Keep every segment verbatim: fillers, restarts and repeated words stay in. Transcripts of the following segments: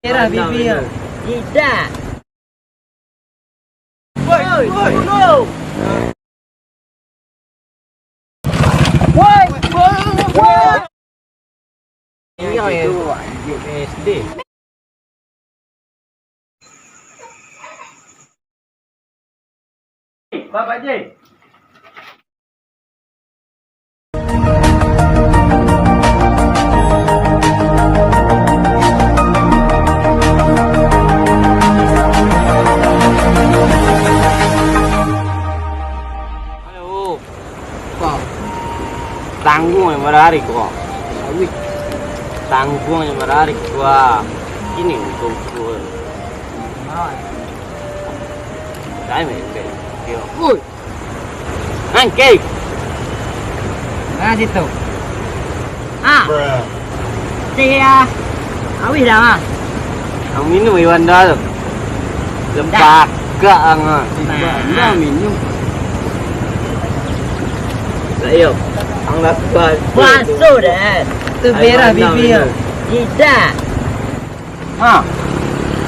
Merah bibia. Tidak. Woi, woi, woi. Woi, woi, woi. Iya, ya. S D. Bapak J. Halo. Apa? Tangguang yang mararik ko. Awik. Tangguang yang mararik ko. Ini untuk ko. Nah. Saya main band. Yo. Woi. Angkei. Nah, situ. Ah. Bruh. Teh ya. Awih dah, ah. Ang minum Iwan dah tu. Dah. Lembakak ang, ah. Nah. Dah minum. Ayo. Ang dah kuat. Puasa dah. Tu merah bibia. Tidak. Ha.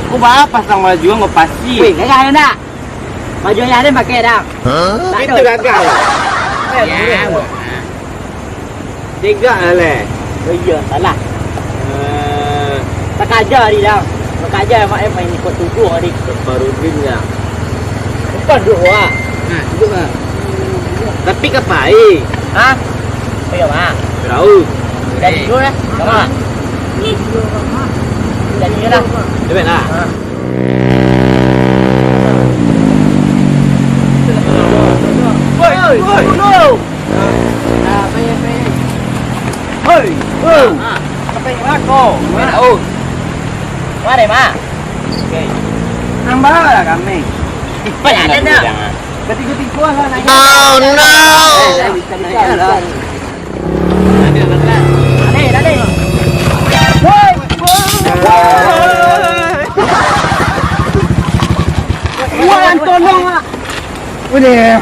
Ko baa pasang baju ang pasi? Weh, gagah ndak? Baju yang ado pakai dah. Hah? Itu gagah. Ya. Tegak lah leh. Oh iya, salah. Eh. Takaja hari dah. Takaja mak eh main ikut tuduh hari. Baru din ya. Bukan duduk wak. Nah, duduk lah. Tapi ka pai? Hah? Pai ka ma? Ka laut. Jadi dulu lah. Ka ma? Jadi dulu lah. Jadi lah. Cepat lah. Ha. Woi, woi, woi. Nah, pai, pai. Hoi, hoi. Ha. Ka pai ka ma ko? Pai ka laut. Mari, Mak. Oke. Nambah lah kami. Cepat ada nak. Ketiga-tiga lah naik. Oh, no. Eh, eh, bisa, bisa, bisa. Ada, ada. Ada, ada. Woi, woi, woi. Woi, tolong, Mak. Udah.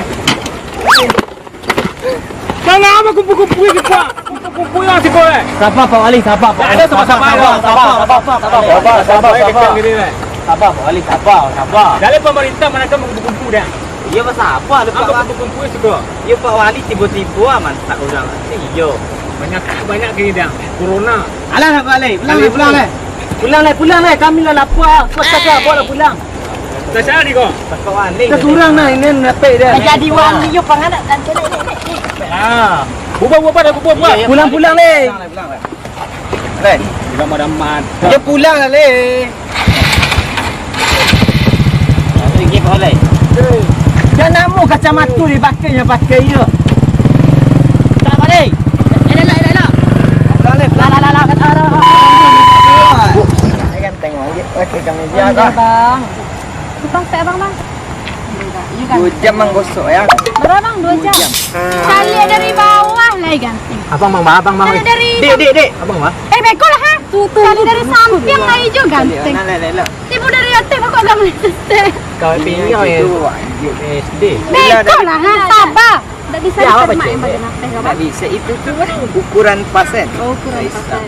Jangan apa kumpul-kumpul ni, Pak. Kumpul-kumpul yang siko, eh. Sabar, Pak Wali, sabar, Pak Wali. Tak ada sabar-sabar, sabar, sabar, sabar, sabar, sabar, sabar, sabar, sabar. Sabar, Pak Wali, sabar, sabar. Dalam pemerintah mana kan kumpul-kumpul dah. Iya, Pak, sabar, Pak. Apa kumpul-kumpul siko? Iya, Pak Wali, tiba-tiba aman tak urang. Iya. Banyak, banyak gini dah. Corona. Alah, Pak Wali, pulang, pulang, pulang, pulang. Pulang, pulang, pulang. Kami lah lapar. Kau tak apa lah pulang. Dah cari kau. Tasurang nah, ini napek dia. Jadi wali yo panganak dan cewek ni. Ah. Bubar, bubar dah, bubar, bubar. Pulang, pulang, leh. Leh. Udah pada mati. Dia pulang lah, leh. Dia namo kacamata dia pakai, dia pakai dia. Tak balik. Elok, elok, elok. Pulang, leh. Lah, lah, lah, lah, kata orang. Tengok, pakai kami dia. Bang. Tukang pek abang, Bang? Dua jam manggosok, ya. Berapa, Bang? Dua jam? Dua jam. Caliak dari bawah lai ganteng. Abang, Bang, abang, Bang. Caliak dari... Dek, dek, dek. Abang, Bang. Eh, beko lah, ha? Caliak dari samping lai jo ganteng. Nah, lah, lah, lah. Tibo dari ateh, kok agak meleset. Kau pinjam ya? S D. Beko lah, ha? Sabar. Ndak bisa diterima yang badan ateh, Bang. Ndak bisa, itu tu ukuran pas, kan? Oh, ukuran pas, kan.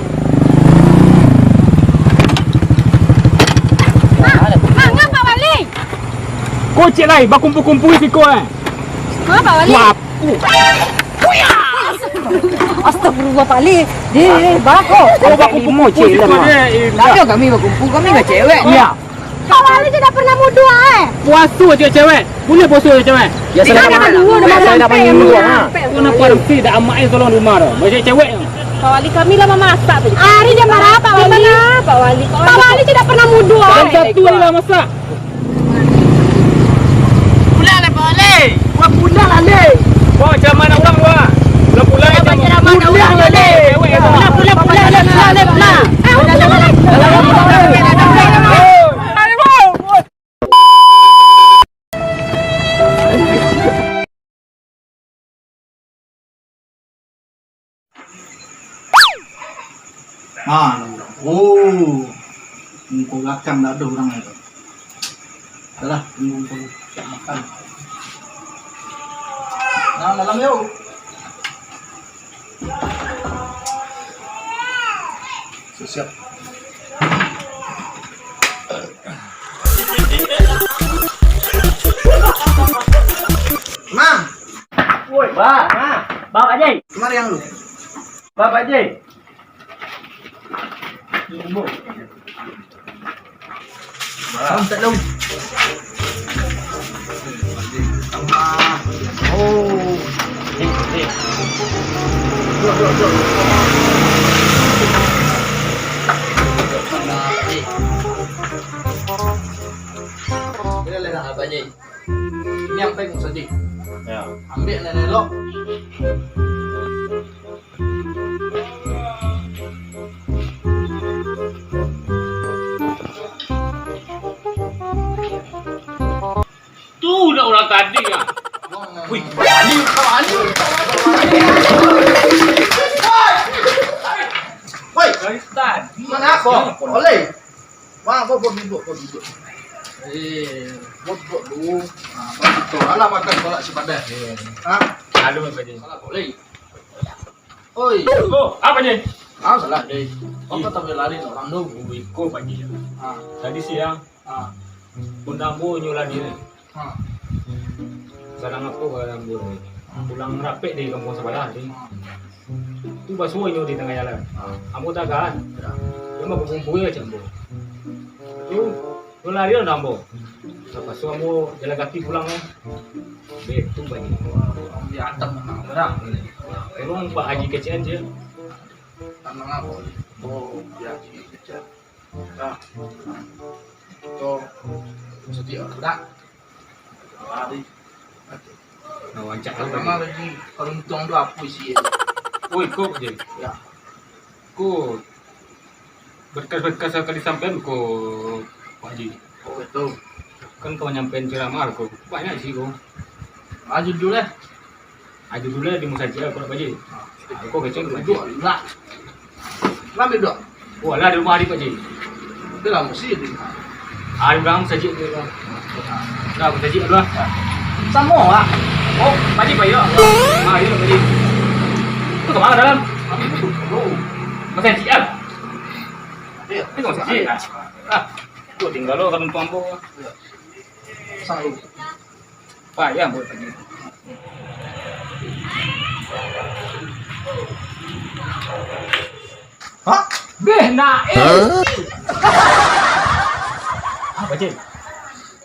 Manga Pak Wali? Kocek lai, bakumpul-kumpul siko, eh. Manga Pak Wali? Wah. Astagfirullah, Pak Wali. Deh, deh, bako. Kau bakumpul-kumpul siko, eh. Ndak ado kami bakumpul, kami bacewek. Iya. Pak Wali tu dak pernah mudo, eh. Puaso cewek-cewek. Buliah puaso cewek-cewek. Ya, saya dah panggil dulu, ha. Kenapa rempik dak amak, eh, tolong rumah tu. Banyak cewek. Pak Wali, kami lah mamasak tu. Ari dia marah, Pak Wali. Pak Wali, Pak Wali tu dak pernah mudo, eh. Satu ni lah masak. Pulang lah, Pak Wali. Wah, pulang lah, Leh. Wah, macam mana orang, wah? Pulang, pulang, macam mana orang, pulang lah, Leh. Pulang, pulang, pulang, Leh, pulang, Leh, pulang. Eh, pulang, pulang, pulang, pulang. Ah, ada urang. Oh. Muko balakang ndak ado urang lai tu. Dah lah, tunggu muko makan. Nah, dalam yuk. Siap-siap. Mang. Woi, Ba. Mang. Ba, Pak Ji. Kemari yang lu. Ba, Pak Ji. Santai dong. Oh. Duduk, duduk, duduk. Ini yang baik saja. Ya. Ambil nenek lo. Tu nak orang tadi ah. Wih, Ali, kau Ali. Woi, dari tadi. Mana aku? Oleh. Wah, kau, kau duduk, kau duduk. Eh, kau duduk dulu. Nah, kau duduk. Alah, makan kolak si padah. Hah? Aduh, apa ni? Kolak, kolak. Oi. Oh, apa ni? Ah, salah, Dek. Apa tak boleh lari orang tu? Iko pagi. Ah. Tadi siang, ah, bunda ambo nyolah diri. Ah. Sadang apo ka ambo ni? Ah. Pulang rapek di kampuang sabalah ni. Ah. Tu basuo inyo di tangah jalan. Ah. Ambo tagah kan? Ya. Dia mau kumpul je ambo. Tu, tu lari lah ambo. Tapaso ambo jalan kaki pulang kan. Betu banyak. Di atas memang berang. Turun Pak Haji kecil je. Tanang apo? Oh, Pak Haji kecil. Nah, tu sedih dak? Lari. Nah, wancak lah. Memang lagi, kalau untuang tu apo isi? Oh, iko je. Ya. Ko berkas-berkas yang tadi sampean ko, Pak Haji. Oh, betul. Kan kau nyampein ceramah ko. Banyak sih ko. Maju dulu lah. Aju dulu lah di musajik ko, Pak Haji. Ko kecil, Pak Haji. Duduk lah. Lah, duduk. Oh, lah di rumah hari, Pak Haji. Itu lah mesti di. Ah, di belakang musajik tu, Pak. Lah, musajik tu lah. Samo lah. Oh, Pak Haji, Pak Haji. Ah, iya, Pak Haji. Tu ke mana dalam? Musajik ah. Iya. Itu musajik. Ah. Tu tinggal lo kalau tuan tu. Selalu. Payah buat lagi. Hah? Beh, nak, eh. Hah? Apa, Cik?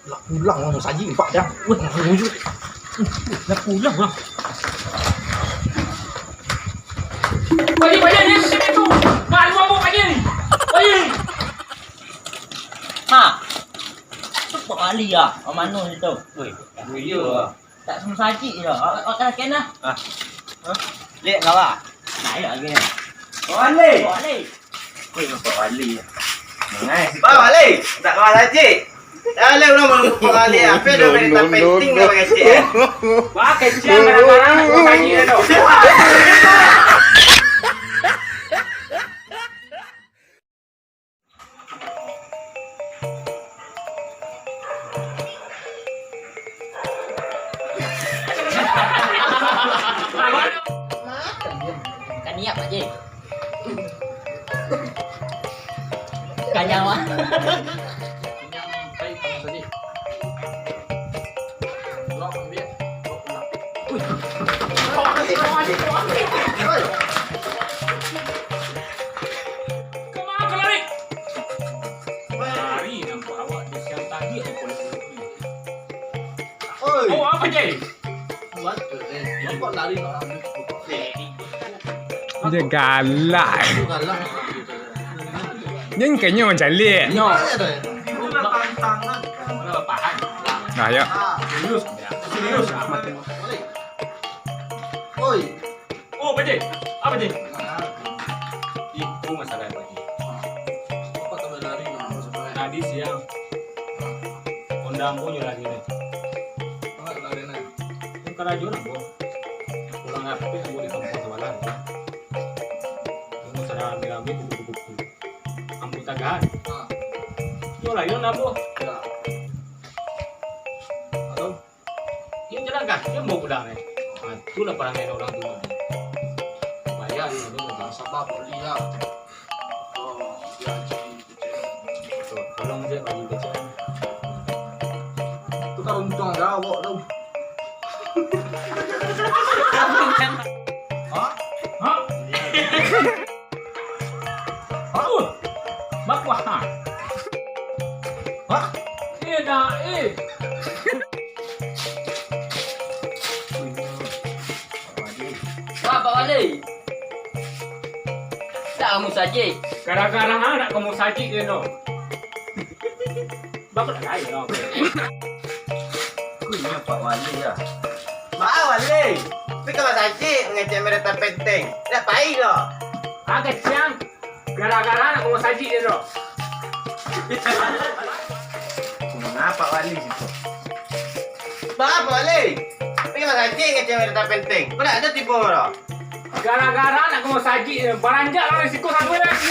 Lah pulang, Bang, saji empat dah. Weh, nak pulang, Bang. Lah pulang, Bang. Pak Haji, Pak Haji, ni, sini tu. Malu apa, Pak Haji? Pak Haji. Ha. Tu Pak Wali ah, ka mano situ? Oi, iyo. Tak samo sajik je. Awak, awak kena-kena. Ah. Ha? Lek kawa. Nah, iyo lagi. Pak Wali. Pak Wali. Oi, Pak Wali. Mangai situ. Pak Wali, tak kawa sajik. Dah lek urang baru Pak Wali. Apa dah dari penting dah kecil. Wah, kecil kadang-kadang nak kawa sajik dah tu. Kan niat aja. Kanyang, Mak. Kama ka lari? Lari nampak awak tu siang tadi aja polisi. Oi. Oh, apa, Jai? Buat tu, eh. Nampak lari orang tu. Dia galak. Galak orang tu. Dia kayaknya orang calik. Nyo. Itu lah tantangan. Nah, ya. Serius. Serius. Oi. Oh, Pak Ji. Apa, Ji? Itu masalah, Pak Ji. Apa tak boleh lari, Bang? Tadi siang, Honda ambo nyo lari, nih. Apa lari, nih? Kan karajo, nah, ambo. Pulang rapek ambo di kampuang sabalah, nih. Ambo sadang rami-rami kumpul-kumpul. Ambo tagahan. Ah. Nyo lari, Honda ambo. Ya. Halo? Iyo jalan kaki ambo pulang, eh. Ha, itulah parangai urang tuo, eh. Bahaya, eh, urang tuo. Sabar, Pak Li, ya. Oh, ya, Ji. Tolong je, Pak Ji, kecek. Wah. Hah? Eh, dah, eh. Wah, Pak Wali. Dah kamu sajik. Gara-gara anak kamu sajik je, no. Bapak nak kaya, no. Kuinya Pak Wali, ya. Pak Wali, tapi kalau sajik ngecek mereta penteng, dah pai lo. Ah, keciang. Gara-gara anak kamu sajik je, no. Mangapa Wali situ? Baa, Pak Wali? Tapi kalau sajik ngecek mereta penteng, kok dak ado tibo lo? Gara-gara anak kamu sajik je, baranjak lo risiko satu lagi.